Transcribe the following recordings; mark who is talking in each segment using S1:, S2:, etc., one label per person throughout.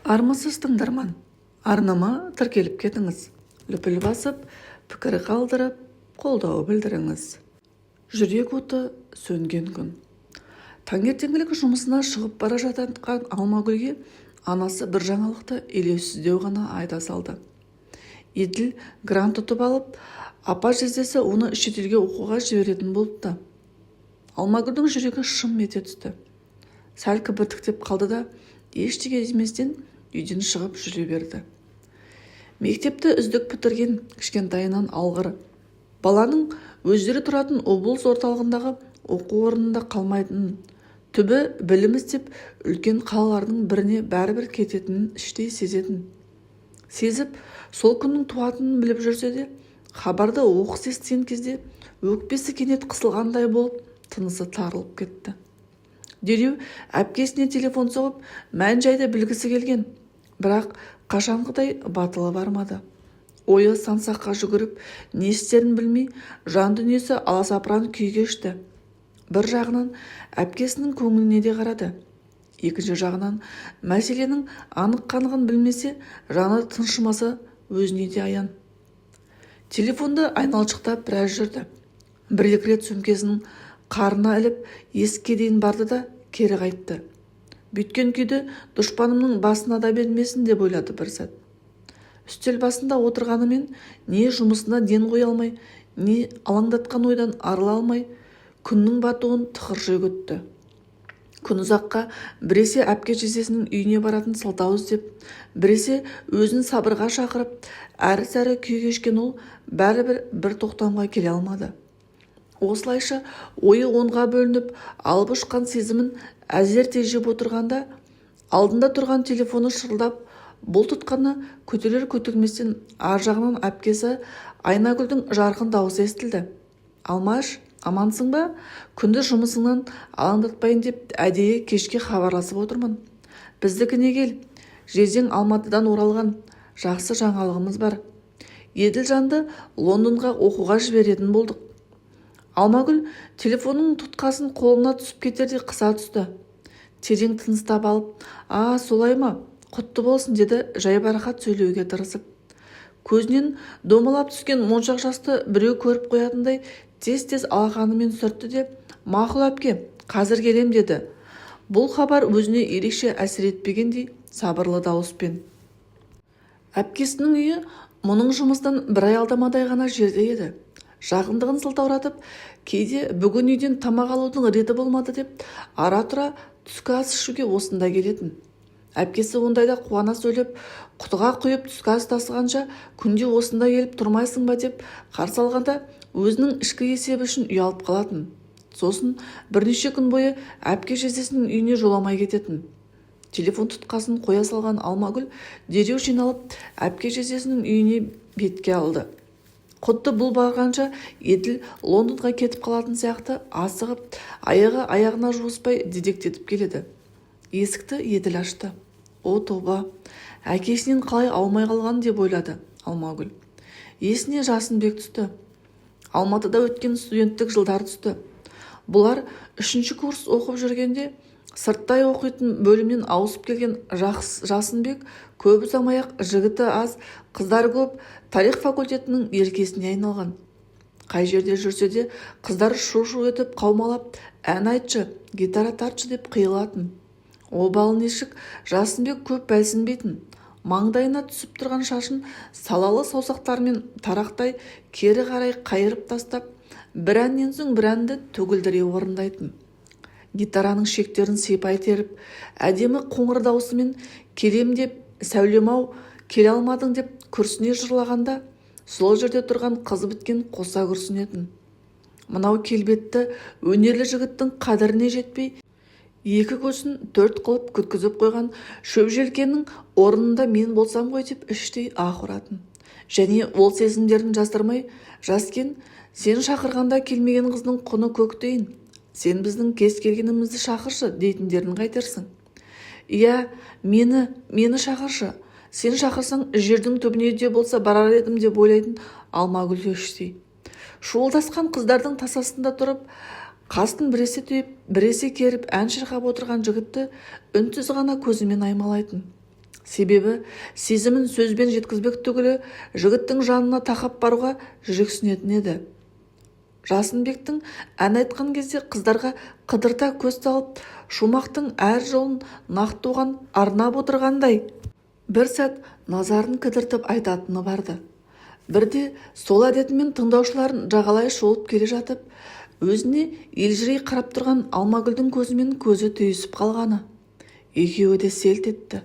S1: Армысыз, тыңдарман! Арнама тіркеліп кетіңіз, лүпіл басып, пікір қалдырып, қолдау білдіріңіз. Жүрек оты сөнген күн. Таңертеңгілік жұмысына шығып бара жатқан Алмагүлге анасы бір жаңалықты елеусіздеу ғана айта салды. Еділ грант ұтып алып, апа-жездесі оны шетелге оқуға жіберетін болыпты. Алмагүлдің жүрегі шым ете түсті. Сәл кібіртіктеп қалды да, ештеңе деместен үйден шығып жүре берді. Мектепті үздік бітірген, кішкентайынан алғыр баланың өздері тұратын облыс орталығындағы оқу орнында қалмайтынын, түбі білім іздеп үлкен қалалардың біріне бәрібір кететінін іштей сезетін. Сезіп, сол күннің туатынын біліп жүрсе де, хабарды оқыс естіген кезде өкпесі кенет қысылғандай болып, тынысы тарылып кетті. Дереу әпкесіне телефон соғып, мән-жайды білгісі келген, бірақ қашанғыдай батылы бармады. Ойы сан-саққа жүгіріп, не істерін білмей, жан дүниесі аласапыран күй кешті. Бір жағынан әпкесінің көңіліне де қарады. Екінші жағынан мәселенің анық-қанығын білмесе, жаны тыншымасы өзіне де аян. Телефонды айналшықтап біраз жүрді. Бір-екі рет сөмкесін қарына іліп, есікке дейін барды да кері қайтты. Бүйткен күйді дұшпанымның басына да бермесін деп ойлады бір сәт. Үстел басында отырғанымен не жұмысына ден қоя алмай, не алаңдатқан ойдан арыла алмай, күннің батуын тықырши күтті. Күн ұзаққа біресе әпке-жездесінің үйіне баратын сылтау іздеп, біресе өзін сабырға шақырып, әрі-сәрі күй кешкен ол бәрібір бір тоқтамға келе алмады. Осылайша ойы онға бөлініп, алып ұшқан сезімін әзер тежеп отырғанда, алдында тұрған телефоны шырылдап, бұл тұтқаны көтерер-көтерместен ар жағынан әпкесі Айнагүлдің жарқын даусы естілді. «Алмаш, амансың ба? Күндіз жұмысыңнан алаңдатпайын деп әдейі кешке хабарласып отырмын. Біздікіне кел, жездең Алматыдан оралған, жақсы жаңалығымыз бар. Еділжанды Лондонға оқуға жіберетін болдық». Алмагүл телефонның тұтқасын қолына түсіп кетердей қыса түсті. Терең тыныстап алып, «А, солай ма? Құтты болсын», деді жайбарақат сөйлеуге тырысып. Көзінен домалап түскен моншақ жасты біреу көріп қоятындай тез-тез алақанымен сүртті де, «Мақұл, әпке, қазір келем», деді. Бұл хабар өзіне ерекше әсер етпегендей сабырлы дауыспен. Әпкесінің үйі мұның жұмыстан бір аялдамадай ғана жерде еді. Жақындығын сылтауратып, кейде бүгін үйден тамақ алудың реті болмады деп, ара-тұра түскі ас ішуге осында келетін. Әпкесі ондайда қуана сөйлеп, құтыға құйып түскі ас тасығанша күнде осында келіп тұрмайсың ба деп қарсы алғанда өзінің ішкі есебі үшін ұялып қалатын. Сосын бірнеше күн бойы әпке-жездесінің үйіне жоламай кететін. Телефон тұтқасын қоя салған Алмагүл дереу жиналып, әпке-жездесінің үйіне бетке алды. Құдды бұл барғанша Еділ Лондонға кетіп қалатын сияқты асығып, аяғы аяғына жуыспай дедектетіп келеді. Есікті Еділ ашты. О, тоба, әкесінен қалай аумай қалған деп ойлады Алмагүл. Есіне Жасынбек түсті. Алматыда өткен студенттік жылдар түсті. Бұлар үшінші курс оқып жүргенде сырттай оқитын бөлімнен ауысып келген Жасынбек көп ұзамай-ақ жігіті аз, қыздары көп тарих факультетінің еркесіне айналған. Қай жерде жүрсе де қыздар шу-шу етіп қаумалап, ән айтшы, гитара тартшы деп қиылатын. Обалы нешік, Жасынбек көп бәлсінбейтін. Маңдайына түсіп тұрған шашын салалы саусақтарымен тарақтай кері қарай қайырып тастап, бір әннен соң бір әнді төгілдіре орындайтын. Гитараның шектерін сипай теріп, әдемі қоңыр даусымен «Келем деп, сәулем-ау, келе алмадың» деп күрсіне жырлағанда, сол жерде тұрған қыз біткен қоса күрсінетін. Мынау келбетті, өнерлі жігіттің қадіріне жетпей, екі көзін төрт қылып күткізіп қойған шөпжелкеннің орнында мен болсам ғой деп іштей аһ ұратын. Және ол сезімдерін жасырмай, «Жаскен, сен шақырғанда келмеген қыздың құны көк тиын. Сен біздің кез келгенімізді шақыршы дейтіндерін қайтерсің?» «Иә, мені, мені шақыршы. Сен шақырсаң, жердің түбіне де болса барар едім», деп ойлайтын Алмагүл іштей. Шуылдасқан қыздардың тасасында тұрып, қасын біресе түйіп, біресе керіп ән шырқап отырған жігітті үнсіз ғана көзімен аймалайтын. Себебі сезімін сөзбен жеткізбек түгілі, жігіттің жанына тақап баруға жүрексінетін еді. Жасынбектің ән айтқан кезде қыздарға қыдырта көз салып, шумақтың әр жолын нақты оған арнап отырғандай бір сәт назарын кідіртіп айтатыны бар-ды. Бірде сол әдетімен тыңдаушыларын жағалай шолып келе жатып, өзіне елжірей қарап тұрған Алмагүлдің көзімен көзі түйісіп қалғаны. Екеуі де селт етті.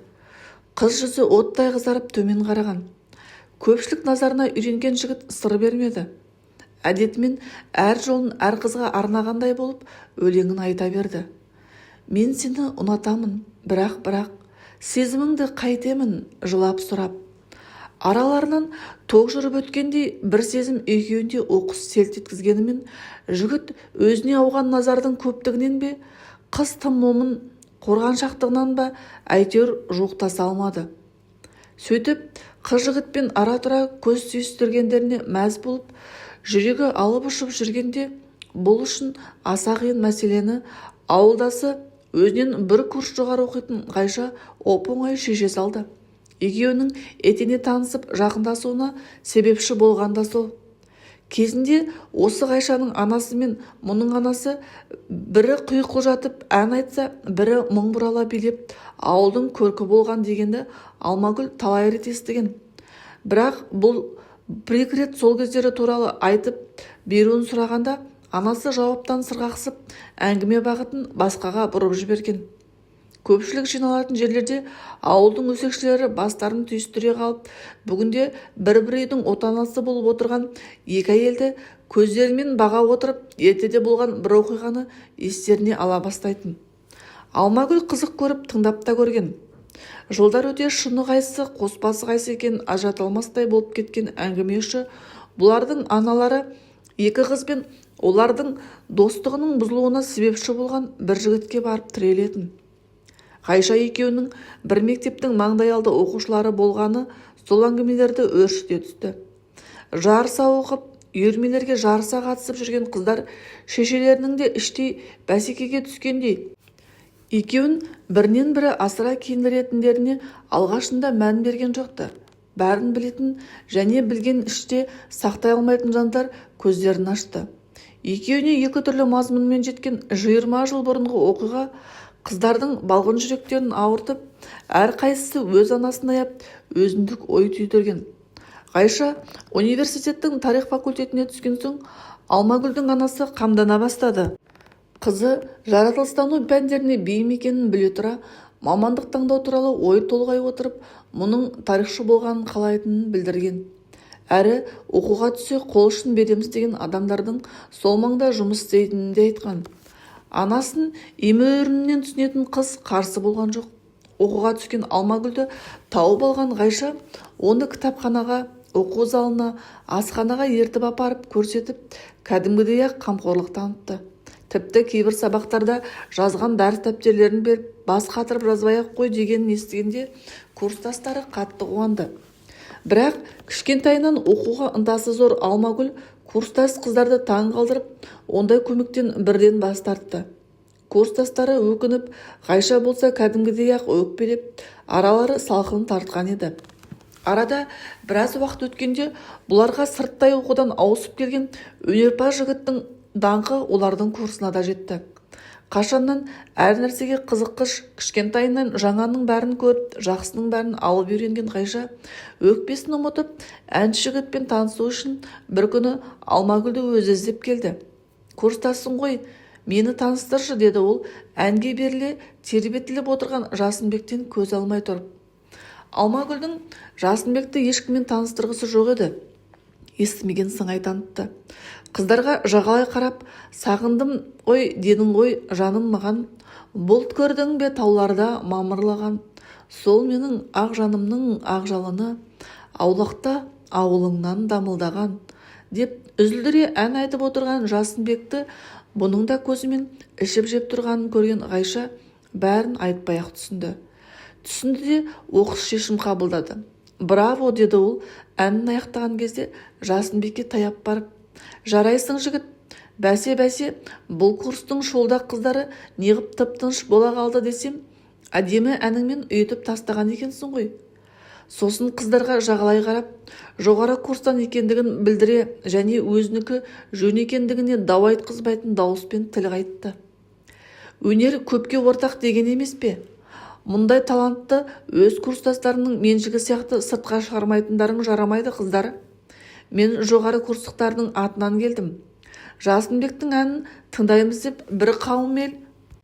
S1: Қыз жүзі оттай қызарып төмен қараған. Көпшілік назарына үйренген жігіт сыр бермеді. Әдетімен әр жолын әр қызға арнағандай болып өлеңін айта берді. Мен сені ұнатамын, бірақ, сезіміңді қайтемін, жылап сұрап. Араларынан ток жүріп өткендей бір сезім екеуін де оқыс селт еткізгенімен, жігіт өзіне ауған назардың көптігінен бе, қыз тым момын қорғаншақтығынан ба, әйтеуір жуықтаса алмады. Сөйтіп, қыз жігітпен ара-тұра көз түйістіргендеріне мәз болып, жүрегі алып ұшып жүргенде, бұл үшін аса қиын мәселені ауылдасы, өзінен бір курс жоғары оқитын Ғайша оп-оңай шеше салды. Екеуінің етене танысып жақындасуына себепші болған да сол. Кезінде осы Ғайшаның анасы мен мұның анасы бірі құйқылжытып ән айтса, бірі мың бұрала билеп, ауылдың көркі болған дегенді Алмагүл талай рет естіген. Бірақ бұл бір-екі рет сол кездері туралы айтып беруін сұрағанда, анасы жауаптан сырғақсып, әңгіме бағытын басқаға бұрып жіберген. Көпшілік жиналатын жерлерде ауылдың өсекшілері бастарын түйістіре қалып, бүгінде бір-бір үйдің отанасы болып отырған екі әйелді көздерімен баға отырып, ертеде болған бір оқиғаны естеріне ала бастайтын. Алмагүл қызық көріп тыңдап та көрген. Жылдар өте шыны қайсы, қоспасы қайсы екенін ажырата алмастай болып кеткен әңгіме ұшы бұлардың аналары екі қыз бен олардың достығының бұзылуына себепші болған бір жігітке барып тірелетін. Ғайша екеуінің бір мектептің маңдайалды оқушылары болғаны сол әңгімелерді өршіте түсті. Жарыса оқып, үйірмелерге жарыса қатысып жүрген қыздар шешелерінің де іштей бәсекеге түскендей, екеуін бірінен бірі асыра киіндіретіндеріне алғашында мән берген жоқ-ты. Бәрін білетін және білген іште сақтай алмайтын жандар көздерін ашты. Екеуіне екі түрлі мазмұнмен жеткен 20 жыл бұрынғы оқиға қыздардың балғын жүректерін ауыртып, әрқайсысы өз анасын аяп, өзіндік ой түйдірген. Ғайша университеттің тарих факультетіне түскен соң, Алмагүлдің анасы қамдана бастады. Қызы жаратылыстану пәндеріне бейім екенін біле тұра, мамандық таңдау туралы ой толғай отырып, мұның тарихшы болғанын қалайтынын білдірген. Әрі оқуға түссе қол ұшын береміз деген адамдардың сол маңда жұмыс істейтінін де айтқан. Анасын емеуріннен түсінетін қыз қарсы болған жоқ. Оқуға түскен Алмагүлді тауып алған Ғайша оны кітапханаға, оқу залына, асханаға ертіп апарып көрсетіп, кәдімгідей-ақ қамқорлық танытты. Тіпті кейбір сабақтарда жазған дәріс дәптерлерін беріп, бас қатырып жазбай-ақ қой дегенін естігенде курстастары қатты қуанды. Бірақ кішкентайынан оқуға ынтасы зор Алмагүл курстас қыздарды таң қалдырып, ондай көмектен бірден бас тартты. Курстастары өкініп, Ғайша болса кәдімгідей-ақ өкпелеп, аралары салқын тартқан еді. Арада біраз уақыт өткенде бұларға сырттай оқудан ауысып келген өнерпаз жігіттің даңқы олардың курсына да жетті. Қашаннан әр нәрсеге қызыққыш, кішкентайынан жаңаның бәрін көріп, жақсының бәрін алып үйренген Ғайша өкпесін ұмытып, әнші жігітпен танысу үшін бір күні Алмагүлді өзі іздеп келді. Курстасың ғой, мені таныстыршы, деді ол әнге беріле тербетіліп отырған Жасынбектен көз алмай тұрып. Алмагүлдің Жасынбекті ешкіммен таныстырғысы жоқ еді. Естімеген сыңай танытты. Қыздарға жағалай қарап, сағындым ғой дедің ғой жаным маған, бұлт көрдің бе тауларда мамырлаған, сол менің ақ жанымның ақ жалыны, аулақта ауылыңнан дамылдаған, деп үзілдіре ән айтып отырған Жасынбекті бұның да көзімен ішіп-жеп тұрғанын көрген Ғайша бәрін айтпай-ақ түсінді. Түсінді де оқыс шешім қабылдады. Браво, деді ол әнін аяқтаған кезде Жасынбекке таяп барып. Жарайсың жігіт, бәсе-бәсе, бұл курстың шолдақ қыздары неғып тып-тыныш бола қалды десем, Әдемі әніңмен ұйытып тастаған екенсің ғой. Сосын қыздарға жағалай қарап, жоғары курстан екендігін білдіре және өзінікі жөн екендігіне дау айтқызбайтын дауыспен тіл қайтты. Өнер көпке ортақ деген емес пе? Мұндай талантты өз курстастарының меншігі сияқты сыртқа шығармайтындарың жарамайды, қыздар. Мен жоғары курстықтардың атынан келдім. Жасынбектің әнін тыңдаймыз деп бір қауым ел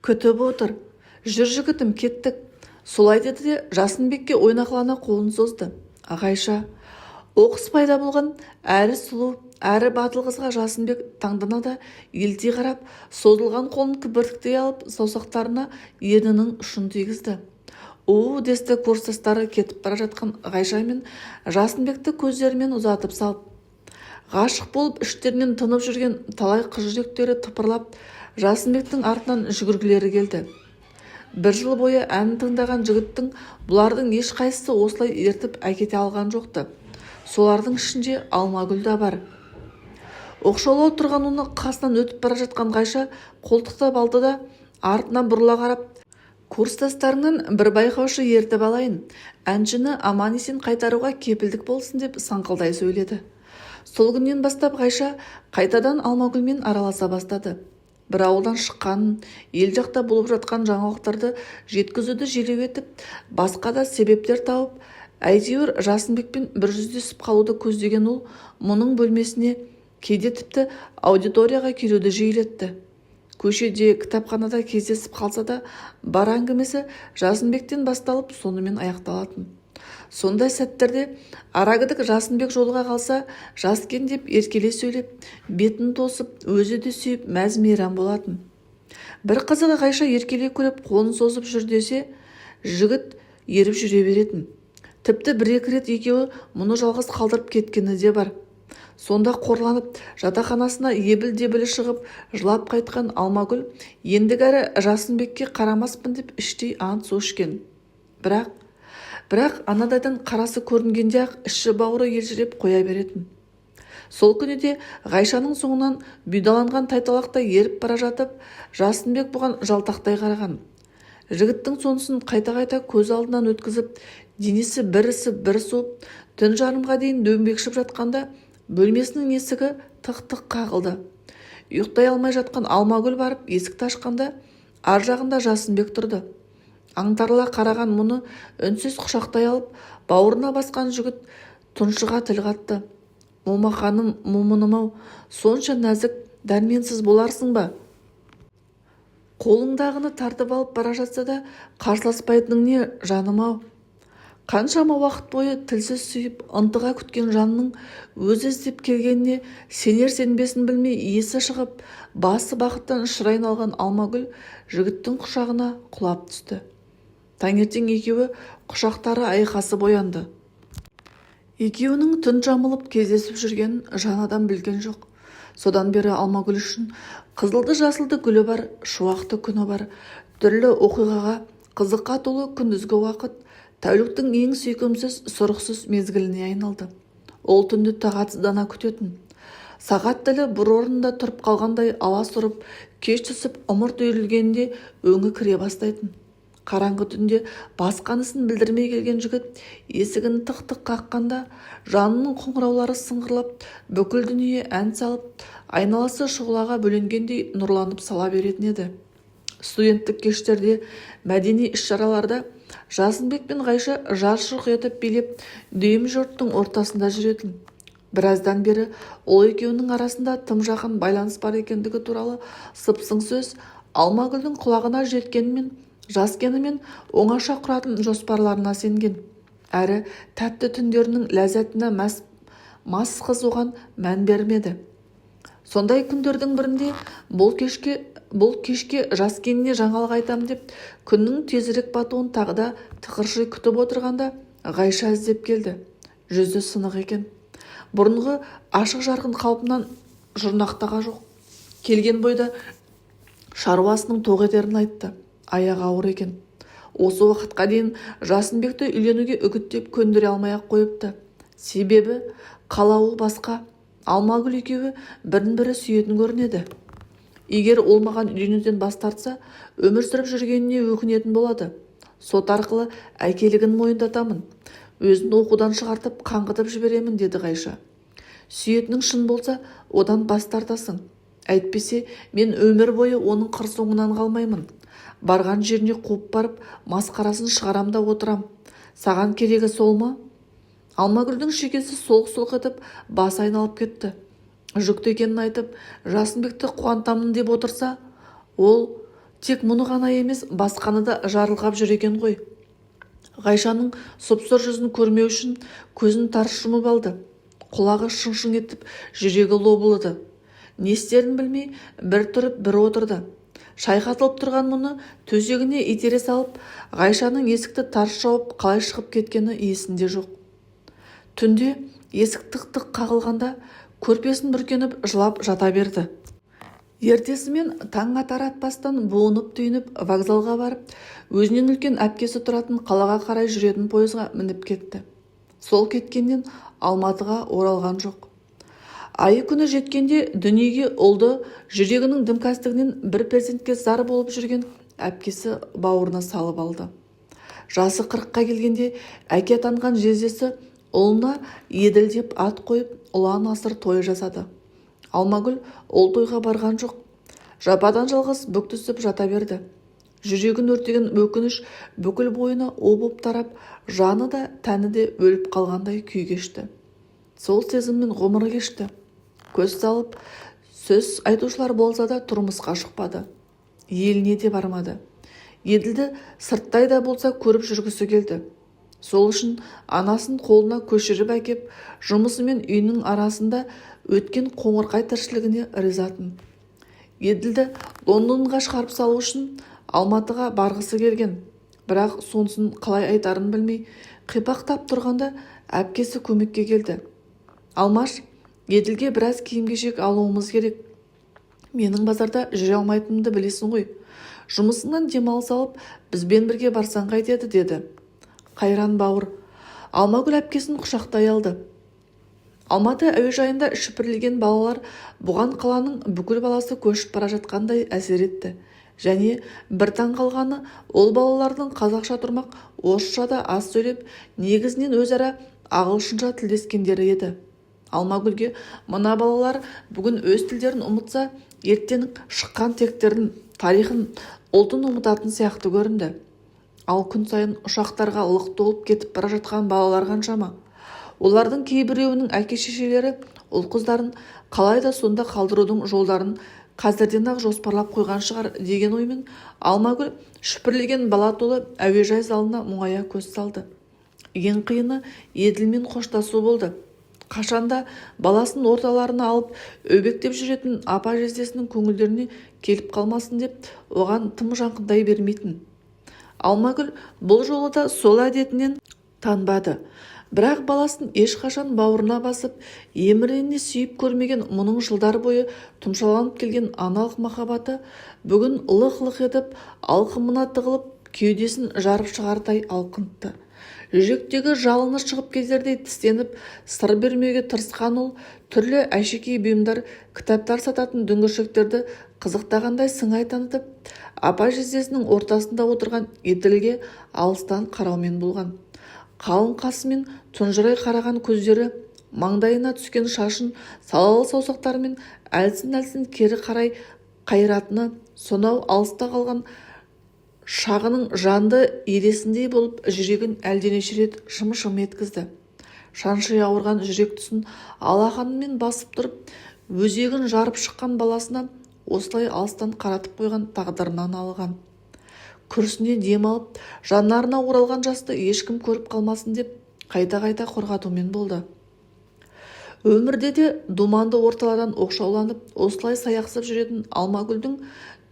S1: күтіп отыр. Жүр, жігітім, кеттік. Солай деді де Жасынбекке ойнақылана қолын созды. Ғайша. Оқыс пайда болған әрі сұлу, әрі батыл қызға Жасынбек таңдана да елти қарап, созылған қолын кібіртіктей алып, саусақтарына ернінің ұшын тигізді. «У!» десті курстастары кетіп бара жатқан Ғайша мен Жасынбекті көздерімен ұзатып салып. Ғашық болып іштерінен тынып жүрген талай қыз жүректері тыпырлап, Жасынбектің артынан жүгіргілері келді. Бір жыл бойы әнін тыңдаған жігіттің бұлардың ешқайсысы осылай ертіп әкете алған жоқ-ты. Солардың ішінде Алмагүл да бар. Оқшаулау тұрған оны қасынан өтіп бара жатқан Ғайша қолтықтап алды да, артына бұрыла қарап, «Курстастарыңнан бір байқаушы ертіп алайын, әншіні аман-есен қайтаруға кепілдік болсын», деп саңқылдай сөйледі. Сол күннен бастап Ғайша қайтадан Алмагүлмен араласа бастады. Бір ауылдан шыққанын, ел жақта болып жатқан жаңалықтарды жеткізуді желеу етіп, басқа да себептер тауып, әйтеуір Жасынбекпен бір жүздесіп қалуды көздеген ол мұның бөлмесіне, кейде тіпті аудиторияға келуді жиілетті. Көшеде, кітапханада кездесіп қалса да, бар әңгімесі Жасынбектен басталып, сонымен аяқталатын. Сондай сәттерде арагідік Жасынбек жолыға қалса, «Жаскен» деп еркелей сөйлеп, бетін тосып, өзі де сүйіп, мәз-мейрам болатын. Бір қызығы, Ғайша еркелей күліп, қолын созып жүр десе, жігіт еріп жүре беретін. Тіпті бір-екі рет екеуі мұны жалғыз қалдырып кеткені де бар. Сонда қорланып, жатақханасына ебіл-дебілі шығып, жылап қайтқан Алмагүл ендігәрі Жасынбекке қарамаспын деп іштей ант су ішкен. Бірақ анадайдан қарасы көрінгенде-ақ іші-бауыры елжіреп қоя беретін. Сол күні де Ғайшаның соңынан бұйдаланған тайталақтай еріп бара жатып, Жасынбек бұған жалтақтай қараған. Жігіттің сонысын қайта-қайта көз алдынан өткізіп, денесі бір ісіп, бір суып, түн жарымға дейін дөңбекшіп жатқанда бөлмесінің есігі тық-тық қағылды. Ұйықтай алмай жатқан Алмагүл барып есікті ашқанда, ар жағында Жасынбек тұрды. Аңтарыла қараған мұны үнсіз құшақтай алып, бауырына басқан жігіт тұншыға тіл қатты. «Момақаным, момыным-ау, сонша нәзік, дәрменсіз боларсың ба? Қолыңдағыны тартып алып бара жатса да қарсыласпайтының не, жаным-ау?» Қаншама уақыт бойы тілсіз сүйіп, ынтыға күткен жанның өзі іздеп келгеніне сенер-сенбесін білмей есі шығып, басы бақыттан шыр айналған Алмагүл жігіттің құшағына құлап түсті. Таңертең екеуі құшақтары айқасып оянды. Екеуінің түн жамылып кездесіп жүргенін жан адам білген жоқ. Содан бері Алмагүл үшін қызылды-жасылды гүлі бар, шуақты күні бар, түрлі оқиғаға, қызыққа толы күндізгі уақыт тәуліктің ең сүйкімсіз, сұрықсыз мезгіліне айналды. Ол түнді тағатсыздана күтетін. Сағат тілі бір орнында тұрып қалғандай аласұрып, кеш түсіп, ымырт үйірілгенде өңі кіре бастайтын. Қараңғы түнде басқан ісін білдірмей келген жігіт есігін тық-тық қаққанда, жанының қоңыраулары сыңғырлап, бүкіл дүние ән салып, айналасы шұғылаға бөленгендей нұрланып сала беретін еді. Студенттік кештерде, мәдени іс-шараларда Жасынбек пен Ғайша жарқ-жұрқ етіп билеп, дүйім жұрттың ортасында жүретін. Біраздан бері ол екеуінің арасында тым жақын байланыс бар екендігі туралы сыпсың сөз Алмагүлдің құлағына жеткенімен, Жаскенімен оңаша құратын жоспарларына сенген, әрі тәтті түндерінің ләззатына мас қыз оған мән бермеді. Сондай күндердің бірінде бұл кешке Жаскеніне жаңалық айтам деп, күннің тезірек батуын тағы да тықырши күтіп отырғанда Ғайша іздеп келді. Жүзі сынық екен. Бұрынғы ашық-жарқын қалпынан жұрнақтағы жоқ. Келген бойда шаруасының тоқ етерін айтты. Аяғы ауыр екен. Осы уақытқа дейін Жасынбекті үйленуге үгіттеп көндіре алмай-ақ қойыпты. Себебі қалауы басқа. Алмагүл екеуі бірін-бірі сүйетін көрінеді. Егер ол маған үйленуден бас тартса, өмір сүріп жүргеніне өкінетін болады. Сот арқылы әкелігін мойындатамын. Өзін оқудан шығартып, қаңғытып жіберемін, деді Ғайша. Сүйетінің шын болса, одан бас тартасың. Әйтпесе, мен өмір бойы оның қыр соңынан қалмаймын. Барған жеріне қуып барып, масқарасын шығарам да отырам. Саған керегі сол ма? Алмагүлдің шекесі солқ-солқ етіп, басы айналып кетті. Жүкті екенін айтып, Жасынбекті қуантамын деп отырса, ол тек мұны ғана емес, басқаны да жарылқап жүр екен ғой. Ғайшаның сұп-сұр жүзін көрмеу үшін көзін тарс жұмып алды. Құлағы шың-шың етіп, жүрегі лоблыды. Не істерін білмей, бір тұрып, бір отырды. Шайқатылып тұрған мұны төсегіне итере салып, Ғайшаның есікті тарс жауып қалай шығып кеткені есінде жоқ. Түнде есік тық-тық қағылғанда көрпесін бүркеніп жылап жата берді. Ертесімен таң атар атпастан буынып-түйініп вокзалға барып, өзінен үлкен әпкесі тұратын қалаға қарай жүретін пойызға мініп кетті. Сол кеткеннен Алматыға оралған жоқ. Айы күні жеткенде дүниеге ұлды жүрегінің дімкәстігінен бір перзентке зар болып жүрген әпкесі бауырына салып алды. Жасы 40-қа келгенде әке атанған жездесі ұлына Еділ деп ат қойып, ұлан асыр той жасады. Алмагүл ол тойға барған жоқ. Жападан жалғыз бүк түсіп жата берді. Жүрегін өртеген өкініш бүкіл бойына у боп тарап, жаны да, тәні де өліп қалғандай күй кешті. Сол сезіммен ғұмыры кешті. Көз салып, сөз айтушылар болса да тұрмысқа шықпады. Еліне де бармады. Еділді сырттай да болса көріп жүргісі келді. Сол үшін анасын қолына көшіріп әкеп, жұмысы мен үйінің арасында өткен қоңырқай тіршілігіне ризатын. Еділді Лондонға шығарып салу үшін Алматыға барғысы келген. Бірақ сонысын қалай айтарын білмей, қипақтап тұрғанда әпкесі көмекке келді. Алмаш, Еділге біраз киім-кешек алуымыз керек. Менің базарда жүре алмайтынымды білесің ғой. Жұмысыңнан демалыс алып, бізбен бірге барсаң қайтеді, деді. Қайран бауыр. Алмагүл әпкесін құшақтай алды. Алматы әуежайында шүпірлеген балалар бұған қаланың бүкіл баласы көшіп бара жатқандай әсер етті. Және бір таң қалғаны, ол балалардың қазақша тұрмақ орысша да аз сөйлеп, негізінен өзара ағылшынша тілдескендері еді. Алмагүлге мына балалар бүгін өз тілдерін ұмытса, ертең шыққан тектерін, тарихын, ұлтын ұмытатын сияқты көрінді. Ал күн сайын ұшақтарға лық толып кетіп бара жатқан балалар қаншама? Олардың кейбіреуінің әке-шешелері ұл-қыздарын қалай да сонда қалдырудың жолдарын қазірден-ақ жоспарлап қойған шығар деген оймен Алмагүл шүпірлеген бала толы әуежай залына мұңая көз салды. Ең қиыны Еділмен қоштасу болды. Қашанда баласын орталарына алып өбектеп жүретін апа жездесінің көңілдеріне келіп қалмасын деп оған тым жақындай бермейтін. Алмагүл бұл жолы да сол әдетінен танбады. Бірақ баласын ешқашан бауырына басып, емірене сүйіп көрмеген мұның жылдар бойы тұмшаланып келген аналық махаббаты бүгін лық-лық етіп, алқымына тығылып, кеудесін жарып шығардай алқынтты. Жүректегі жалыны шығып кетердей тістеніп, сыр бермеуге тырысқан ол, түрлі әшекей бұйымдар, кітаптар сататын дүңгіршектерді қызықтағандай сыңай танытып, апа жездесінің ортасында отырған Еділге алыстан қараумен болған. Қалың қасымен тұнжырай қараған көздері, маңдайына түскен шашын салалы саусақтарымен әлсін-әлсін кері қарай қайыратыны сонау алыста қалған шағының жанды елесіндей болып жүрегін әлденеше рет шым-шым еткізді. Шанши ауырған жүрек тұсын алақанымен басып тұрып, өзегін жарып шыққан баласына осылай алыстан қаратып қойған тағдырына налыған. Күрсіне дем алып, жанарына оралған жасты ешкім көріп қалмасын деп қайта-қайта құрғатумен болды. Өмірде де думанды орталардан оқшауланып, осылай саяқсып жүретін Алмагүлдің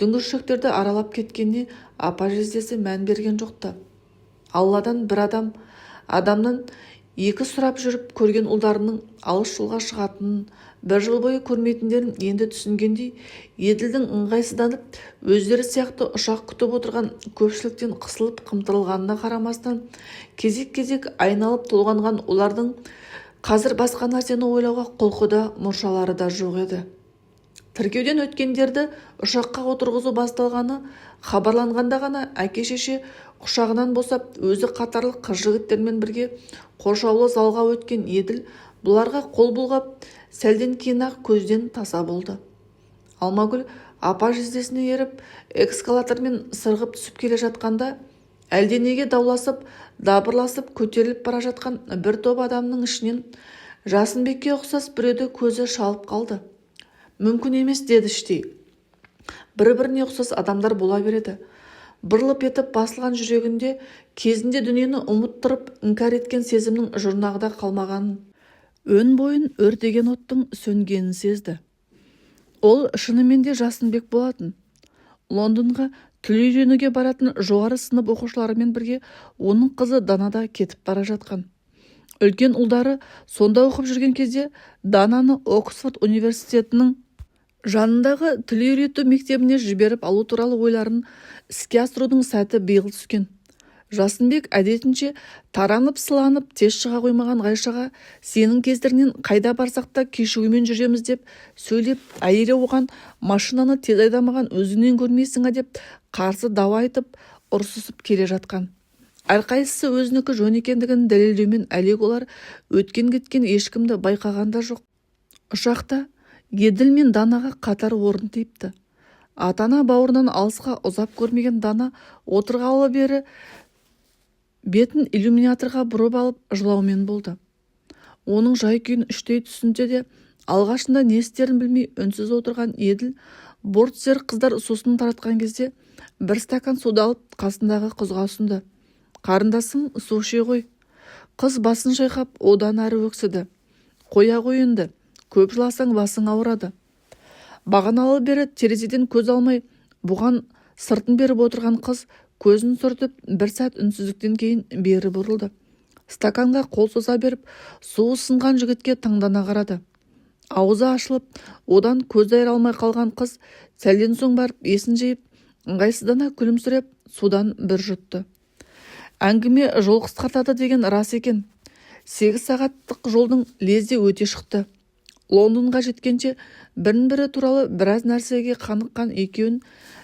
S1: дүңгіршектерді аралап кеткеніне апа жездесі мән берген жоқ-ты. Алладан бір адам, адамнан екі сұрап жүріп көрген ұлдарының алыс жолға шығатынын, бір жыл бойы көрмейтіндерін енді түсінгендей, Еділдің ыңғайсызданып, өздері сияқты ұшақ күтіп отырған көпшіліктен қысылып қымтырылғанына қарамастан, кезек-кезек айналып толғанған олардың қазір басқа нәрсені ойлауға құлқы да, мұршалары да жоқ еді. Тіркеуден өткендерді ұшаққа отырғызу басталғаны хабарланғанда ғана әке-шеше құшағынан босап, өзі қатарлы қыз-жігіттермен бірге қоршаулы залға өткен Еділ бұларға қол бұлғап, сәлден кейін-ақ көзден таса болды. Алмагүл апа-жездесіне еріп, эскалатормен сырғып түсіп келе жатқанда, әлденеге дауласып, дабырласып көтеріліп бара жатқан бір топ адамның ішінен Жасынбекке ұқсас біреуді көзі шалып қалды. Мүмкін емес деді іштей. Бір-біріне ұқсас адамдар бола береді. Бір лып етіп басылған жүрегінде кезінде дүниені ұмыттырып іңкәр еткен сезімнің жұрнағы да қалмағанын, өн бойын өртеген оттың сөнгенін сезді. Ол шынымен де Жасынбек болатын. Лондонға тіл үйренуге баратын жоғары сынып оқушыларымен бірге оның қызы Дана да кетіп бара жатқан. Үлкен ұлдары сонда оқып жүрген кезде Дананы Оксфорд университетінің жанындағы тіл үйрету мектебіне жіберіп алу туралы ойларын іске асырудың сәті биыл түскен. Жасынбек әдетінше таранып-сыланып тез шыға қоймаған Ғайшаға сенің кесіріңнен қайда барсақ та кешігумен жүреміз деп сөйлеп, әйелі оған машинаны тез айдамаған өзіңнен көрмейсің деп қарсы дау айтып, ұрсысып келе жатқан. Әрқайсысы өзінікі жөн екендігін дәлелдеумен әлек олар өткен-кеткен ешкімді байқаған да жоқ. Ұшақта Еділ мен Данаға қатар орын тиіпті. Ата-ана бауырынан алысқа ұзап көрмеген Дана отырғалы бері бетін иллюминаторға бұрып алып жылаумен болды. Оның жай-күйін іштей түсінсе де, алғашында не істерін білмей үнсіз отырған Еділ бортсерік қыздар сусын таратқан кезде бір стакан суды алып қасындағы қызға ұсынды. Қарындасым, су іше ғой. Қыз басын шайқап, одан әрі өксіді. Қоя ғой енді, көп жыласаң басың ауырады. Бағаналы бері терезеден көз алмай, бұған сыртын беріп отырған қыз көзін сүртіп, бір сәт үнсіздіктен кейін бері бұрылды. Стаканға қол соза беріп, су ұсынған жігітке таңдана қарады. Аузы ашылып, одан көз айыра алмай қалған қыз сәлден соң барып есін жиып, ыңғайсыздана күлімсіреп, судан бір жұтты. Әңгіме жол қысқартады деген рас екен. 8 сағаттық жолдың лезде өте шықты. Лондонға жеткенше бірін-бірі туралы біраз нәрсеге қаныққан екеуін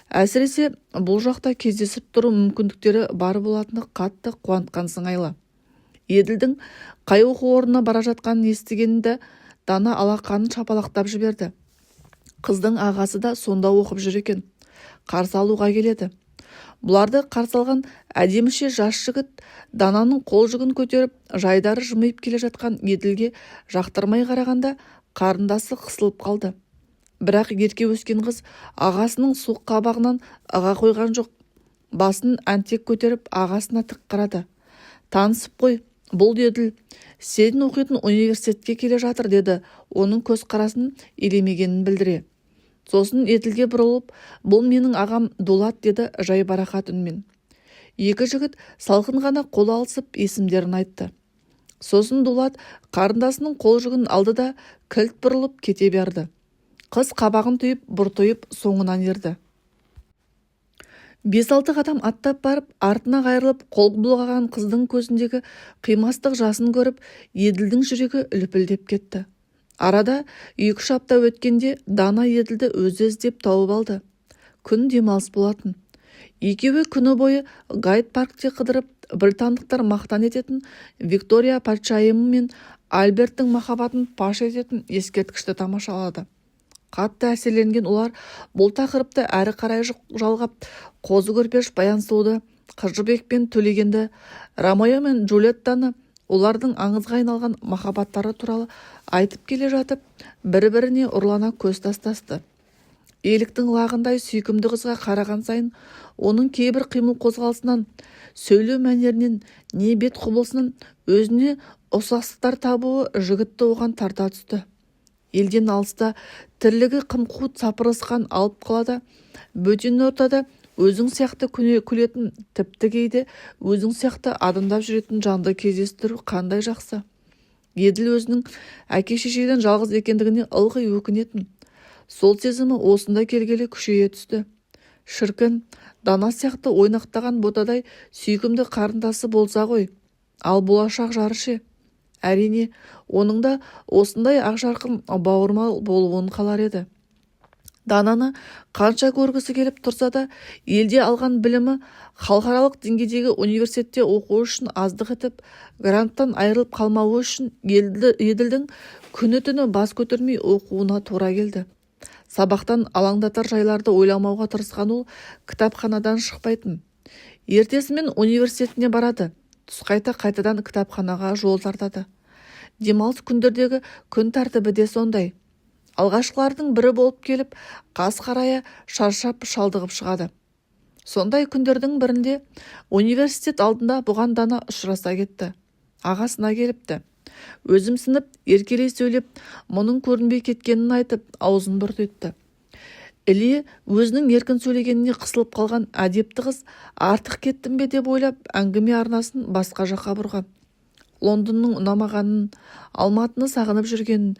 S1: әсіресе бұл жақта кездесіп тұру мүмкіндіктері бар болатыны қатты қуантқан сыңайлы. Еділдің қай оқу орнына бара жатқанын естігенде Дана алақанын шапалақтап жіберді. Қыздың ағасы да сонда оқып жүр екен. Қарсы алуға келеді. Бұларды қарсы алған әдеміше жас жігіт Дананың қол жүгін көтеріп, жайдары жымиып келе жатқан Еділге жақтырмай қарағанда қарындасы қысылып қалды. Бірақ ерке өскен қыз ағасының суық қабағынан ыға қойған жоқ. Басын әнтек көтеріп ағасына тік қарады. Танысып қой, бұл Еділ, сен оқитын университетке келе жатыр деді, оның көзқарасын елемегенін білдіре. Сосын Еділге бұрылып, бұл менің ағам Дулат деді жайбарақат үнмен. Екі жігіт салқын ғана қол алысып есімдерін айтты. Сосын Дулат қарындасының қол жүгін алды да кілт бұрылып кете берді. Қыз қабағын түйіп, бұртиып соңынан ерді. 5-6 қадам аттап барып, артына қайырылып қол бұлғаған қыздың көзіндегі қимастық жасын көріп, Еділдің жүрегі лүпілдеп кетті. Арада 2-3 апта өткенде Дана Еділді өзі іздеп тауып алды. Күн демалыс болатын. Екеуі күні бойы Гайд паркте қыдырып, британдықтар мақтан ететін Виктория патшайымы мен Альберттің махаббатын паш ететін ескерткішті тамашалады. Қатты әсерленген олар бұл тақырыпты әрі қарай жалғап, Қозы Көрпеш Баян сұлуды, Қыз Жібек пен Төлегенді, Ромео мен Джульеттаны, олардың аңызға айналған махаббаттары туралы айтып келе жатып, бір-біріне ұрлана көз тастасты. Еліктің лағындай сүйкімді қызға қараған сайын оның кейбір қимыл-қозғалысынан, сөйлеу мәнерінен, не бет құбылысынан өзіне ұқсастықтар табуы жігітті оған тарта түсті. Елден алыста, тірлігі қым-қуыт сапырылысқан алып қалада, бөтен ортада өзің сияқты күлетін, тіпті кейде өзің сияқты адымдап жүретін жанды кездестіру қандай жақсы. Еділ өзінің әке-шешеден жалғыз екендігіне ылғи өкінетін. Сол сезімі осында келгелі күшейе түсті. Шіркін, Дана сияқты ойнақтаған ботадай сүйкімді қарындасы болса ғой. Ал болашақ жары ше? Әрине, оның да осындай ақжарқын бауырмал болуын қалар еді. Дананы қанша көргісі келіп тұрса да, елде алған білімі халықаралық деңгейдегі университетте оқу үшін аздық етіп, гранттан айырылып қалмауы үшін Еділдің күні-түні бас көтермей оқуына тура келді. Сабақтан алаңдатар жайларды ойламауға тырысқан ол кітапханадан шықпайтын. Ертесімен университетіне барады, түс қайта қайтадан кітапханаға жол тартады. Демалыс күндердегі күн тәртібі де сондай. Алғашқылардың бірі болып келіп, қас қарая шаршап шалдығып шығады. Сондай күндердің бірінде университет алдында бұған Дана ұшыраса кетті. Ағасына келіпті. Өзімсініп, еркелей сөйлеп, мұның көрінбей кеткенін айтып, аузын бұртитты. Іле өзінің еркін сөйлегеніне қысылып қалған әдепті қыз артық кеттім бе деп ойлап, әңгіме арнасын басқа жаққа бұрған. Лондонның ұнамағанын, Алматыны сағынып жүргенін,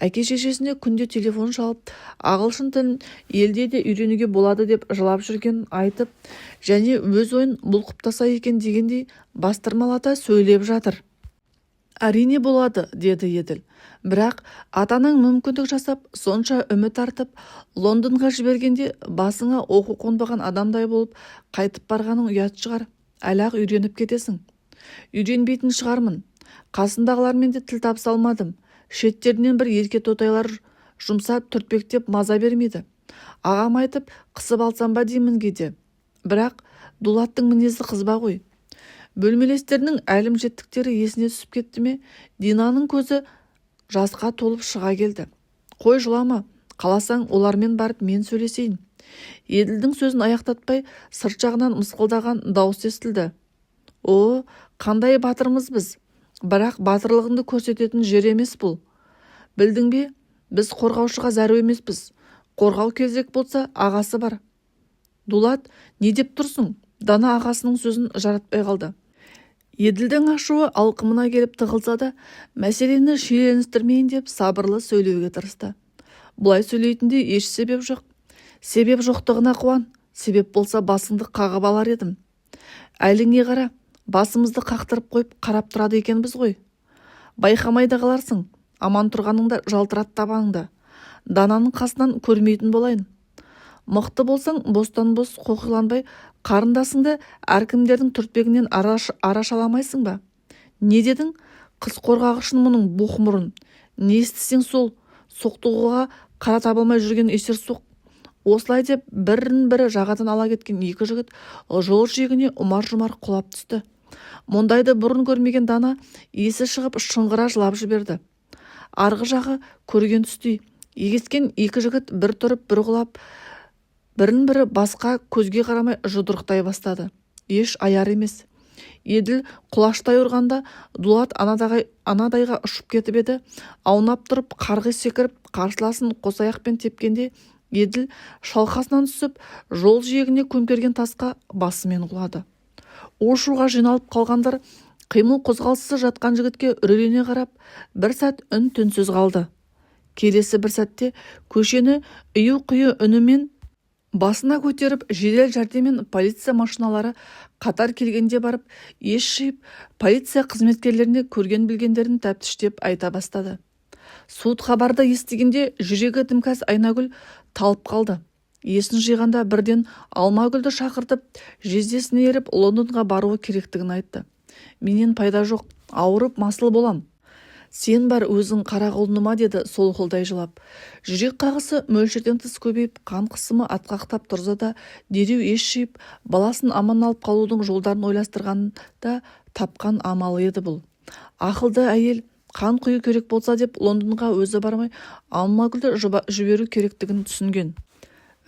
S1: әке-шешесіне күнде телефон шалып, ағылшын тілін елде де үйренуге болады деп жылап жүргенін айтып және өз ойын бұл құптаса екен дегендей бастырмалата сөйлеп жатыр. «Әрине болады, – деді Еділ. – Бірақ ата-анаң мүмкіндік жасап, сонша үміт артып, Лондонға жібергенде басыңа оқу қонбаған адамдай болып қайтып барғаның ұят шығар. Әлі-ақ үйреніп кетесің». «Үйренбейтін шығармын. Қасымдағылармен де тіл табыса алмадым. Шеттерінен бір ерке тотайлар жұмсап, түртпектеп маза бермейді. Ағам айтып, қысып алсам ба деймін кейде. Бірақ Дулаттың мінезі қызба ғой». Бөлмелестерінің әлім-жеттіктері есіне түсіп кетті ме, Динаның көзі жасқа толып шыға келді. «Қой, жылама. Қаласаң, олармен барып мен сөйлесейін». Еділдің сөзін аяқтатпай, сырт жағынан мысқылдаған дауыс естілді. «О, қандай батырмыз біз! Бірақ батырлығыңды көрсететін жер емес бұл. Білдің бе, біз қорғаушыға зәру емеспіз. Қорғау керек болса, ағасы бар». «Дулат, не деп тұрсың?» Дана ағасының сөзін жаратпай қалды. Еділдің ашуы алқымына келіп тығылса да, мәселені шиеленістірмейін деп сабырлы сөйлеуге тырысты. «Бұлай сөйлейтіндей еш себеп жоқ. Себеп жоқтығына қуан. Себеп болса, басыңды қағып алар едім. Әліңе қара, басымызды қақтырып қойып қарап тұрады екенбіз ғой. Байқамай да қаларсың. Аман тұрғаныңда жалтырат табаныңды. Дананың қасынан көрмейтін болайын. Мықты болсаң, бостан-бос қоқиланбай, қарындасыңды әркімдердің түртпегінен арашаламайсың ба? Не дедің? Қыз қорғағышын мұның, боқмұрын. Не естісең сол, соқтығуға қара табылмай жүрген есерсоқ». Осылай деп бірін-бірі жағадан ала кеткен екі жігіт жол жиегіне ұмар-жұмар құлап түсті. Мұндайды бұрын көрмеген Дана есі шығып шыңғыра жылап жіберді. Арғы жағы көрген түстей. Егескен екі жігіт бір тұрып, бір құлап, бірін-бірі басқа көзге қарамай жұдырықтай бастады. Еш аяр емес. Еділ құлаштай ұрғанда Дулат анадайға ұшып кетіп еді, аунап тұрып қарғи секіріп, қарсыласын қос аяқпен тепкенде Еділ шалқасынан түсіп, жол жиегіне көмкерген тасқа басымен құлады. У-шуға жиналып қалғандар қимыл-қозғалыссыз жатқан жігітке үрейлене қарап, бір сәт үн-түнсіз қалды. Келесі бір сәтте көшені ию-қию үнімен басына көтеріп, жедел жәрдем мен полиция машиналары қатар келгенде барып ес жиып, полиция қызметкерлеріне көрген-білгендерін тәптіштеп айта бастады. Суыт хабарды естігенде жүрегі дімкәс Айнагүл талып қалды. Есін жиғанда бірден Алмагүлді шақыртып, жездесіне еріп Лондонға баруы керектігін айтты. «Менен пайда жоқ, ауырып масыл болам. Сен бар өзің, қара құлыныма», – деді солқылдай жылап. Жүрек қағысы мөлшерден тыс көбейіп, қан қысымы атқақтап тұрса да, дереу ес жиып, баласын аман алып қалудың жолдарын ойластырғанда тапқан амалы еді бұл. Ақылды әйел қан құю керек болса деп Лондонға өзі бармай, Алмагүлді жіберу керектігін түсінген.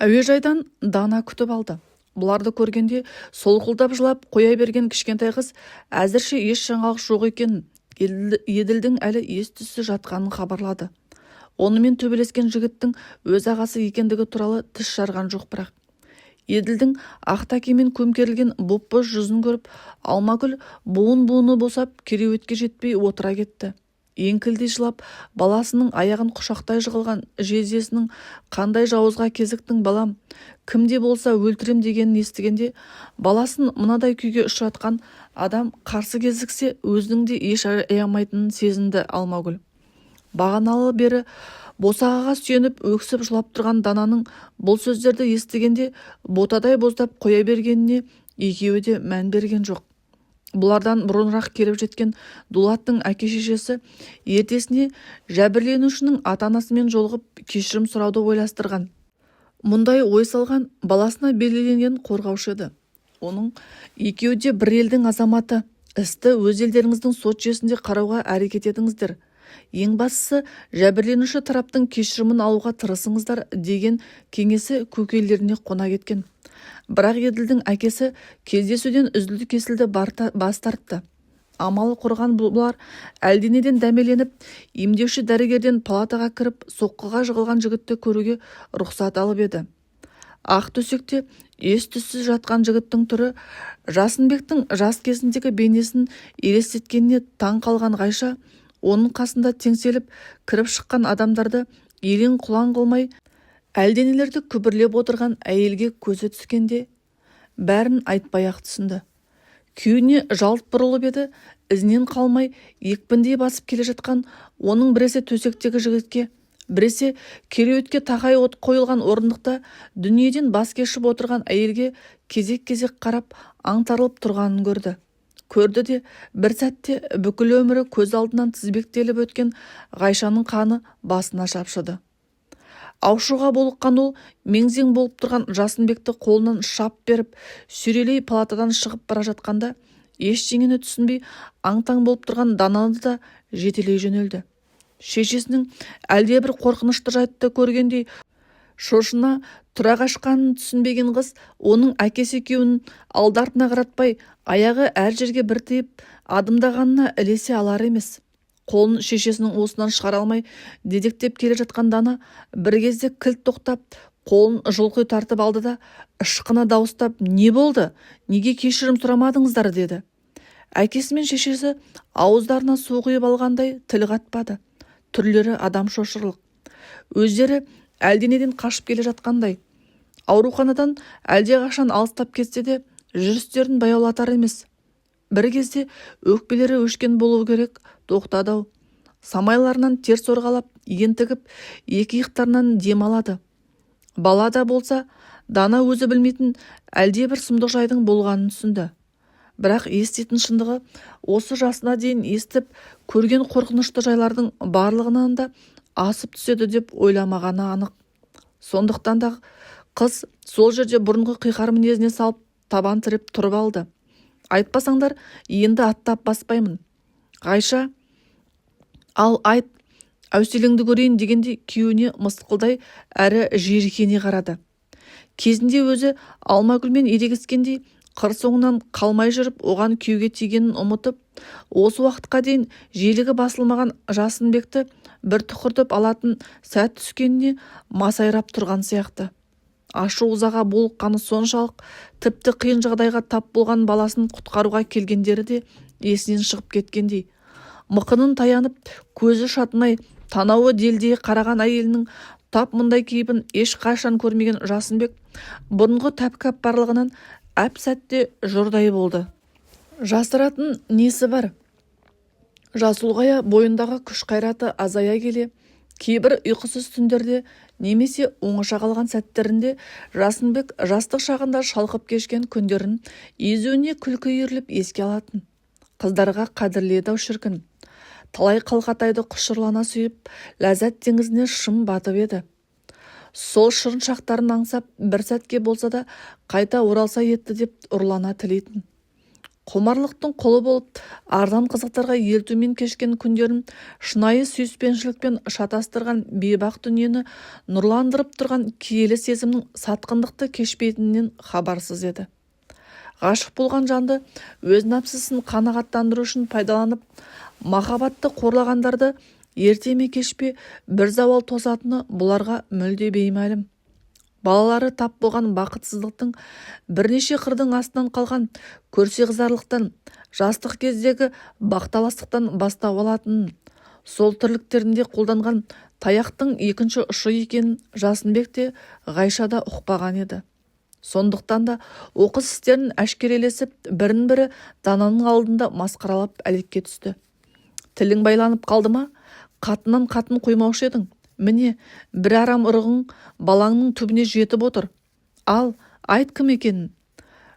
S1: Әуежайдан Дана күтіп алды. Бұларды көргенде солқылдап жылап қоя берген кішкентай қыз әзірше еш жаңалық жоқ екенін, Еділдің әлі ес-түссіз жатқанын хабарлады. Онымен төбелескен жігіттің өз ағасы екендігі туралы тіс жарған жоқ бірақ. Еділдің ақ дәкемен көмкерілген боп-боз жүзін көріп, Алмагүл буын-буыны босап, кереуетке жетпей отыра кетті. Еңкілдей жылап, баласының аяғын құшақтай жығылған жездесінің «Қандай жауызға кезіктің, балам, кім де болса өлтірем» дегенін естігенде, баласын мынадай күйге ұшыратқан адам қарсы кезіксе, өзінің де еш аямайтынын сезінді Алмагүл. Бағаналы бері Босағаға сүйеніп өксіп жылап тұрған Дананың бұл сөздерді естігенде ботадай боздап қоя бергеніне екеуі де мән берген жоқ. Бұлардан бұрынырақ келіп жеткен Дулаттың әке-шешесі ертесіне жәбірленушінің ата-анасымен жолығып кешірім сұрауды ойластырған. Мұндай ой салған баласына белгіленген қорғаушы еді. Оның екеуі де бір елдің азаматы, істі өз елдеріңіздің сот жүйесінде қарауға әрекет етіңіздер. Ең бастысы жәбірленуші тараптың кешірімін алуға тырысыңыздар деген кеңесі көкейлеріне қона кеткен. Бірақ Еділдің әкесі кездесуден үзілді-кесілді бас тартты. Амалы құрған бұлар әлденеден дәмеленіп, емдеуші дәрігерден палатаға кіріп, соққыға жығылған жігітті көруге рұқсат алып еді. Ақ төсекте ес-түссіз жатқан жігіттің түрі Жасынбектің жас кезіндегі бейнесін елестеткеніне таң қалған Ғайша, оның қасында теңселіп кіріп шыққан адамдарды елең-құлаң қылмай, әлденелерді күбірлеп отырған әйелге көзі түскенде, бәрін айтпай-ақ түсінді. Күйеуіне жалт бұрылып еді, ізінен қалмай екпіндей басып келе жатқан оның біресе төсектегі жігітке, біресе кереуетке тақай от қойылған орындықта дүниеден бас кешіп отырған әйелге кезек-кезек қарап аңтарылып тұрғанын көрді. Көрді де бір сәтте бүкіл өмірі көз алдынан тізбектеліп өткен Ғайшаның қаны басына шапшыды. Ашуға булыққан ол мең-зең болып тұрған Жасынбекті қолынан шап беріп, сүйрелей палатадан шығып бара жатқанда, ештеңені түсінбей аң-таң болып тұрған Дананы да жетелей жөнелді. Шешесінің әлдебір қорқынышты жайтты көргендей шошына тұра қашқанын түсінбеген қыз оның әкесі екеуін алды-артына қаратпай, аяғы әр жерге бір тиіп адымдағанына ілесе алар емес. Қолын шешесінің уысынан шығара алмай дедектеп келе жатқан Дана бір кезде кілт тоқтап, қолын жұлқи тартып алды да, ышқына дауыстап, «Не болды? Неге кешірім сұрамадыңыздар?» деді. Әкесі мен шешесі ауыздарына су құйып алғандай тіл қатпады. Түрлері адам шошырлық. Өздері әлденеден қашып келе жатқандай. Ауруханадан әлдеқашан алыстап кетсе де, жүрістерін баяулатар емес. Бір кезде өкпелері өшкен болуы керек, тоқтады-ау. Самайларынан тер сорғалап, ентігіп, екі иықтарынан дем алады. Бала да болса, Дана өзі білмейтін әлдебір сұмдық жайдың болғанын түсінді. Бірақ еститін шындығы осы жасына дейін естіп, көрген қорқынышты жайлардың барлығынан да асып түседі деп ойламағаны анық. Сондықтан да қыз сол жерде бұрынғы қиқар мінезіне салып табан тіреп тұрып алды. Айтпасаңдар, енді аттап баспаймын. Ғайша, ал айт, әуселеңді көрейін дегендей күйеуіне мысқылдай әрі жиіркене қарады. Кезінде өзі Алмагүлмен ерегіскендей қыр соңынан қалмай жүріп оған күйеуге тигенін ұмытып, осы уақытқа дейін желігі басылмаған Жасынбекті бір тұқыртып алатын сәт түскеніне масайрап тұрған сияқты. Ашу-ызаға булыққаны соншалық, тіпті қиын жағдайға тап болған баласын құтқаруға келгендері де есінен шығып кеткендей. Мықынын таянып, көзі шатынай, танауы делдие қараған әйелінің тап мұндай кейпін ешқашан көрмеген Жасынбек бұрынғы тәкаппарлығынан әп-сәтте жұрдай болды. Жасыратын несі бар? Жас ұлғая бойындағы күш-қайраты азая келе, кейбір ұйқысыз түндерде немесе оңаша қалған сәттерінде Жасынбек жастық шағында шалқып кешкен күндерін езуіне күлкі үйіріліп еске алатын. Қыздарға қадірлі еді-ау шіркін. Талай қалқатайды құшырлана сүйіп, ләззат теңізіне шым батып еді. Сол шырын шақтарын аңсап, бір сәтке болса да қайта оралса етті деп ұрлана тілейтін. Құмарлықтың құлы болып, арзан қызықтарға елтумен кешкен күндерін шынайы сүйіспеншілікпен шатастырған бейбақ дүниені нұрландырып тұрған киелі сезімнің сатқындықты кешпейтінінен хабарсыз еді. Ғашық болған жанды өз нәпсісін қанағаттандыру үшін пайдаланып, махаббатты қорлағандарды ерте ме кеш пе бір зауал тосатыны бұларға мүлде беймәлім. Балалары тап болған бақытсыздықтың бірнеше қырдың астынан қалған көрсеқызарлықтан, жастық кездегі бақталастықтан бастау алатынын, сол тірліктерінде қолданған таяқтың екінші ұшы екенін Жасынбек те, Ғайша да ұқпаған еді. Сондықтан да оқыс істерін әшкерелесіп, бірін-бірі Дананың алдында масқаралап әлекке түсті. Тілің байланып қалды ма? Қатыннан қатын қоймаушы едің. Міне, бір арам ұрығың балаңның түбіне жетіп отыр. Ал, айт кім екенін.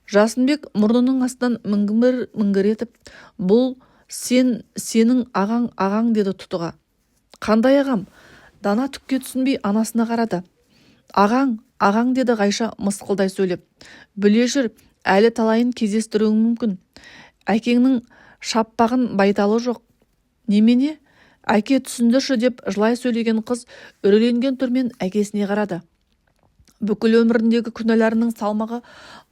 S1: Жасынбек мұрнының астынан міңгір-міңгір етіп, бұл сен, сенің ағаң, ағаң деді тұтыға. Қандай ағам? Дана түкке түсінбей анасына қарады. Ағаң, ағаң деді Ғайша мысқылдай сөйлеп. Біле жүр, әлі талайын кездестіруің мүмкін. Әкеңнің шаппағын байталы жоқ. Немене? Әке, түсіндірші деп жылай сөйлеген қыз үрейленген түрмен әкесіне қарады. Бүкіл өміріндегі күнәларының салмағы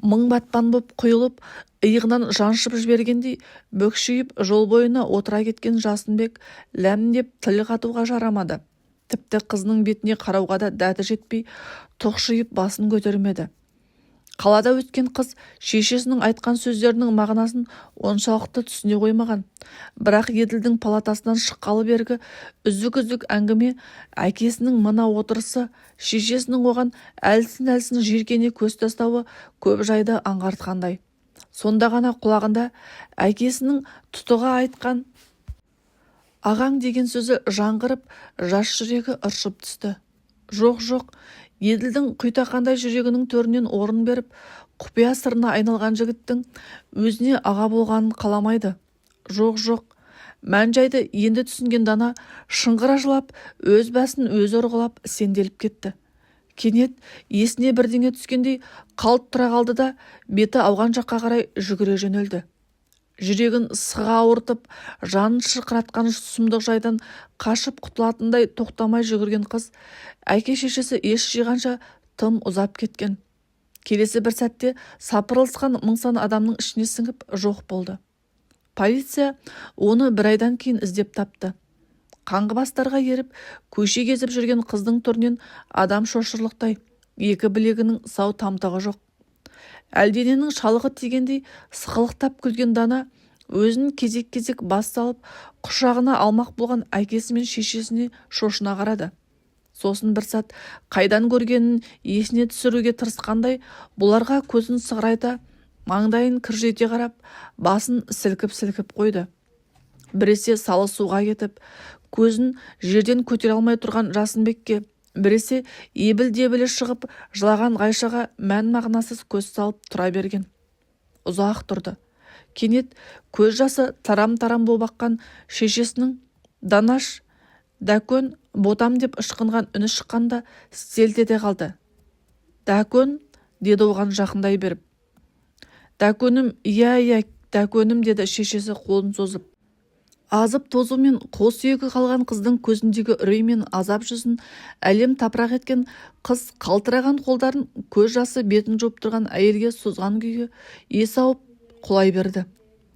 S1: мың батпан боп құйылып, иығынан жаншып жібергендей бүкшиіп жол бойына отыра кеткен Жасынбек ләм деп тіл қатуға жарамады. Тіпті қызының бетіне қарауға да дәті жетпей, тұқшиып басын көтермеді. Қалада өскен қыз шешесінің айтқан сөздерінің мағынасын оншалықты түсіне қоймаған. Бірақ Еділдің палатасынан шыққалы бергі үзік-үзік әңгіме, әкесінің мына отырысы, шешесінің оған әлсін-әлсін жиіркене көз тастауы көп жайды аңғартқандай. Сонда ғана құлағында әкесінің тұтыға айтқан ағаң деген сөзі жаңғырып, жас жүрегі ыршып түсті. Жоқ, жоқ, Еділдің құйтақандай жүрегінің төрінен орын беріп, құпия сырына айналған жігіттің өзіне аға болғанын қаламайды. Жоқ, жоқ. Мән-жайды енді түсінген Дана шыңғыра жылап, өз басын өзі ұрғылап сенделіп кетті. Кенет есіне бірдеңе түскендей қалт тұра қалды да, беті ауған жаққа қарай жүгіре жөнелді. Жүрегін сыға ауыртып, жанын шырқыратқан сұмдық жайдан қашып құтылатындай тоқтамай жүгірген қыз әке-шешесі ес жиғанша тым ұзап кеткен. Келесі бір сәтте сапырылысқан мың сан адамның ішіне сіңіп жоқ болды. Полиция оны бір айдан кейін іздеп тапты. Қаңғыбастарға еріп, көше кезіп жүрген қыздың түрінен адам шошырлықтай, екі білегінің сау тамтығы жоқ. Әлдененің шалығы тигендей сықылықтап күлген Дана өзін кезек-кезек бас салып, құшағына алмақ болған әкесі мен шешесіне шошына қарады. Сосын бір сәт қайдан көргенін есіне түсіруге тырысқандай бұларға көзін сығырайта, маңдайын кіржите қарап, басын сілкіп-сілкіп қойды. Біресе салы суға кетіп, көзін жерден көтере алмай тұрған Жасынбекке, біресе ебіл-дебілі шығып жылаған Ғайшаға мән-мағынасыз көз салып тұра берген. Ұзақ тұрды. Кенет көз жасы тарам-тарам боп аққан шешесінің «Данаш, Дәкөн, ботам» деп ышқынған үні шыққанда селт ете қалды. «Дәкөн?» деді оған жақындай беріп. «Дәкөнім, иә, иә, Дәкөнім» деді шешесі қолын созып. Азып-тозу мен қол сүйегі қалған қыздың көзіндегі үрей мен азап жүзін әлем тапырақ еткен қыз қалтыраған қолдарын көз жасы бетін жуып тұрған әйелге созған күйі есі ауып құлай берді.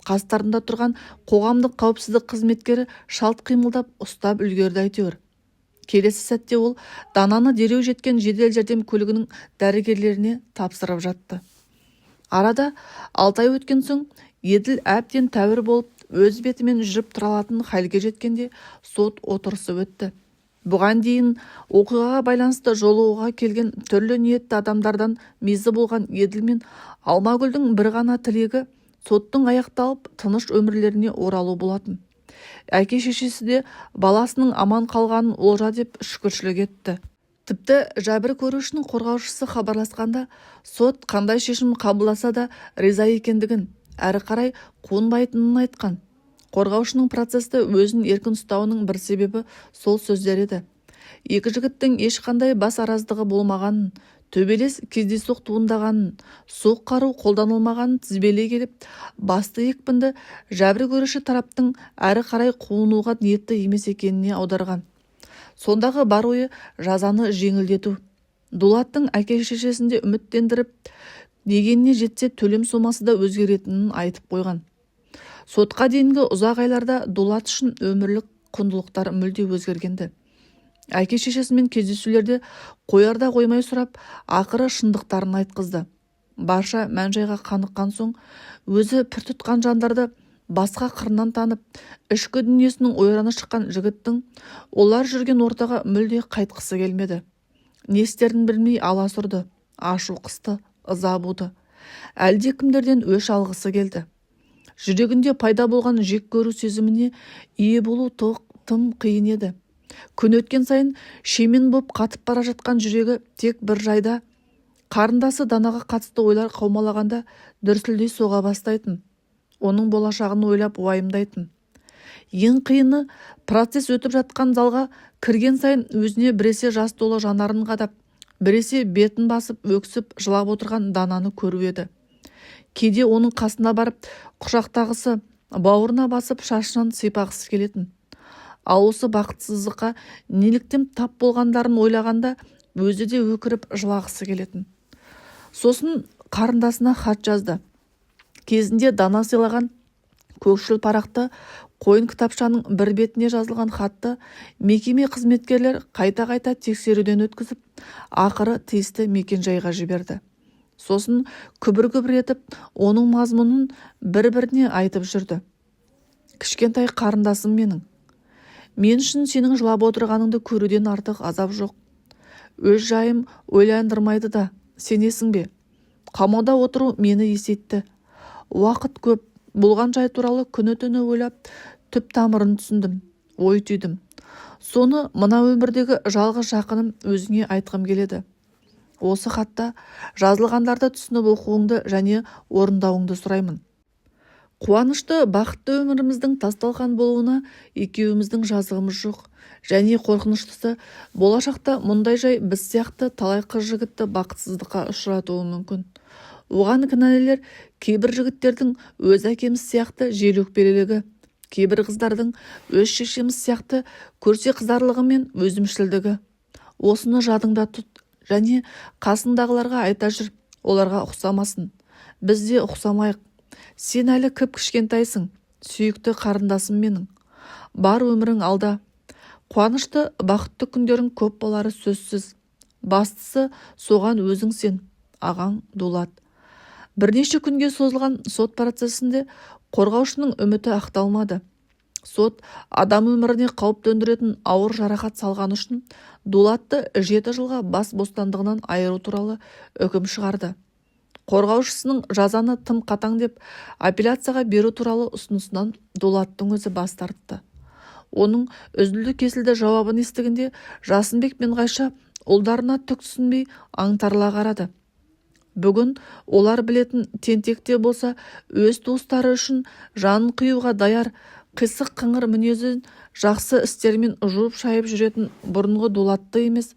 S1: Қастарында тұрған қоғамдық қауіпсіздік қызметкері шалт қимылдап ұстап үлгерді әйтеуір. Келесі сәтте ол Дананы дереу жеткен жедел жәрдем көлігінің дәрігерлеріне тапсырып жатты. Арада 6 ай өткен соң Еділ әбден тәуір болып, өз бетімен жүріп тұра алатын халге жеткенде сот отырысы өтті. Бұған дейін оқиғаға байланысты жолығуға келген түрлі ниетті адамдардан мезі болған Еділ мен Алмагүлдің бір ғана тілегі соттың аяқталып, тыныш өмірлеріне оралу болатын. Әке-шешесі де баласының аман қалғанын олжа деп шүкіршілік етті. Тіпті жәбір көрушінің қорғаушысы хабарласқанда сот қандай шешім қабылдаса да риза екендігін, әрі қарай қуынбайтынын айтқан. Қорғаушының процесті өзін еркін ұстауының бір себебі сол сөздер еді. Екі жігіттің ешқандай бас араздығы болмағанын, төбелес кездейсоқ туындағанын, суық қару қолданылмағанын тізбелей келіп, басты екпінді жәбір көруші тараптың әрі қарай қуынуға ниетті емес екеніне аударған. Сондағы бар ойы жазаны жеңілдету. Дулаттың әке-шешесін де үміттендіріп, дегеніне жетсе төлем сомасы да өзгеретінін айтып қойған. Сотқа дейінгі ұзақ айларда Дулат үшін өмірлік құндылықтар мүлде өзгергенді. Әке-шешесімен кездесулерде қоярда қоймай сұрап, ақыры шындықтарын айтқызды. Барша мән-жайға қаныққан соң, өзі пір тұтқан жандарды басқа қырынан танып, ішкі дүниесінің ойраны шыққан жігіттің олар жүрген ортаға мүлде қайтқысы келмеді. Не істерін білмей аласұрды, ашу қысты, ыза буды. Әлде кімдерден өш алғысы келді. Жүрегінде пайда болған жек көру сезіміне ие болу тым қиын еді. Күн өткен сайын шемен боп қатып бара жатқан жүрегі тек бір жайда, қарындасы Данаға қатысты ойлар қаумалағанда дүрсілдей соға бастайтын. Оның болашағын ойлап уайымдайтын. Ең қиыны, процесс өтіп жатқан залға кірген сайын өзіне біресе жас толы жанарын қадап, біресе бетін басып өксіп жылап отырған Дананы көру еді. Кейде оның қасына барып құшақтағысы, бауырына басып шашынан сипағысы келетін. Ал осы бақытсыздыққа неліктен тап болғандарын ойлағанда өзі де өкіріп жылағысы келетін. Сосын қарындасына хат жазды. Кезінде Дана сыйлаған көкшіл парақты қойын кітапшаның бір бетіне жазылған хатты мекеме қызметкерлері қайта-қайта тексеруден өткізіп, ақыры тиісті мекен-жайға жіберді. Сосын күбір-күбір етіп, оның мазмұнын бір-біріне айтып жүрді. Кішкентай қарындасым менің. Мен үшін сенің жылап отырғаныңды көруден артық азап жоқ. Өз жайым ойландырмайды да, сенесің бе? Қамауда отыру мені есейтті. Уақыт көп, болған жай туралы күні-түні ойлап, түп тамырын түсіндім, ой түйдім. Соны мына өмірдегі жалғыз жақыным өзіңе айтқым келеді. Осы хатта жазылғандарды түсініп оқуыңды және орындауыңды сұраймын. Қуанышты, бақытты өміріміздің тас-талқан болуына екеуміздің жазығымыз жоқ. Және қорқыныштысы, болашақта мұндай жай біз сияқты талай қыз-жігітті бақытсыздыққа ұшыратуы мүмкін. Оған кінәлілер кейбір жігіттердің өз әкеміз сияқты жел өкпелілігі, кейбір қыздардың өз шешеміз сияқты көрсе қызарлығы мен өзімшілдігі. Осыны жадыңда тұт және қасыңдағыларға айта жүр, оларға ұқсамасын. Біз де ұқсамайық. Сен әлі кіп-кішкентайсың, сүйікті қарындасым менің. Бар өмірің алда. Қуанышты, бақытты күндерің көп болары сөзсіз. Бастысы, соған өзің сен, ағаң Дулат. Бірнеше күнге созылған сот процесінде қорғаушының үміті ақталмады. Сот адам өміріне қауіп төндіретін ауыр жарақат салғаны үшін Дулатты 7 жылға бас бостандығынан айыру туралы үкім шығарды. Қорғаушысының жазаны тым қатаң деп апелляцияға беру туралы ұсынысынан Дулаттың өзі бас тартты. Оның үзілді-кесілді жауабын естігенде Жасынбек пен Ғайша ұлдарына түк түсінбей аңтарыла қарады. Бүгін олар білетін тентек те болса өз туыстары үшін жанын қиюға даяр, қисық қыңыр мінезін жақсы істермен жуып-шайып жүретін бұрынғы Дулатты емес,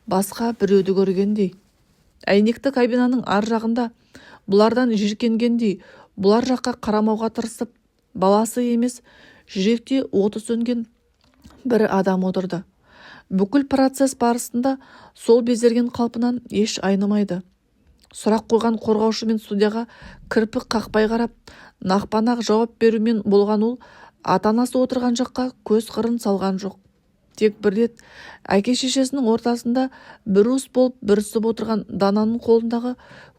S1: басқа біреуді көргендей. Әйнекті кабинаның ар жағында бұлардан жиіркенгендей, бұлар жаққа қарамауға тырысып, баласы емес, жүректе оты сөнген бір адам отырды. Бүкіл процесс барысында сол безерген қалпынан еш айнымайды. Сұрақ қойған қорғаушы мен судьяға кірпік қақпай қарап, нақпа-нақ жауап берумен болған ол ата-анасы отырған жаққа көз қырын салған жоқ. Тек бір рет әке-шешесінің ортасында бір уыс болып бүрісіп отырған Дананың қолындағы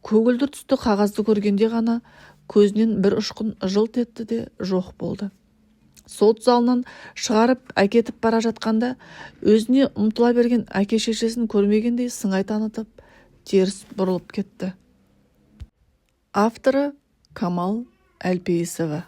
S1: көгілдір түсті қағазды көргенде ғана көзінен бір ұшқын жылт етті де жоқ болды. Сот залынан шығарып әкетіп бара жатқанда өзіне ұмтыла берген әке-шешесін көрмегендей сыңай танытып, теріс бұрылып кетті. Авторы Камал Әлпейісова.